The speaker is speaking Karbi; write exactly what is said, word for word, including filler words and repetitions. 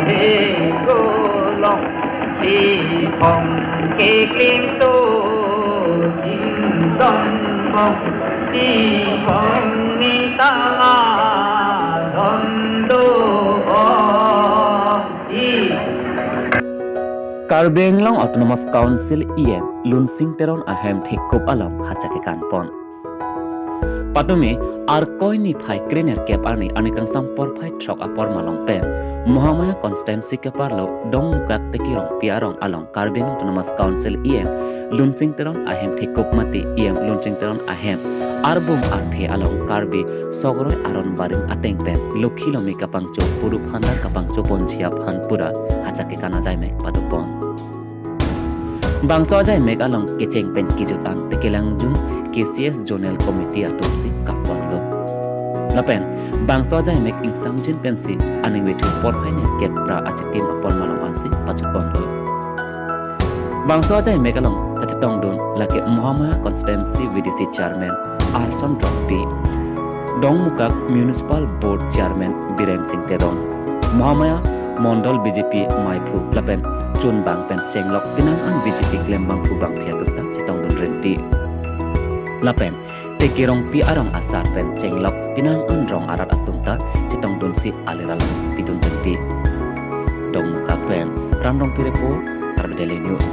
Kolong, chipong kekling to, chingtong bong, chipong ningtang adon do ong, chi. Karbi Anglong Autonomous Council E M Lunsing Teron ahem thekup along hacha kekan pon. Patumi Arkoi niphai krenerkep arni, arni kangsam porphai throk apor malom pen Mahamaya constituency keparlo Dongmukak Teki Rongpi arong along Karbi Anglong Autonomous Council E M Lunsing Teron ahem thekup mate E M Lunsing Teron ahem arbung arphe along Karbi sokroi aron barim ateng pen lokhi lomi kapangcho, puru phandar kapangcho ponji aphan pura hacha kekan ajaimek padopon. Bangso ajaimek along kecheng pen kejut an Tekelangjun K C S Zonal Committee atumsi kapon lo. Lapen bangso ajaimek ingsamjin pensi aning vethu porphai nerkep ra achitim apor malom ansi pachutpon lo. Bangso ajaimek along kachetongdun lake Mahamaya Constituency V D C Chairman Arson Rongpi, Dongmukak Municipal Board Chairman Biren Sing Teron, Mahamaya Mondol B J P maiphu lapen chunbang pen chenglok penang an B J P klembangphu bangphi atum ta chetongdun rinti. Lapen Teki Rongpi arong asar pen chenglok penang an rong arat atum ta chetongdunsi alir along pidun rinti. Dongmukak pen Ram Rongpi report, Karbi Daily News.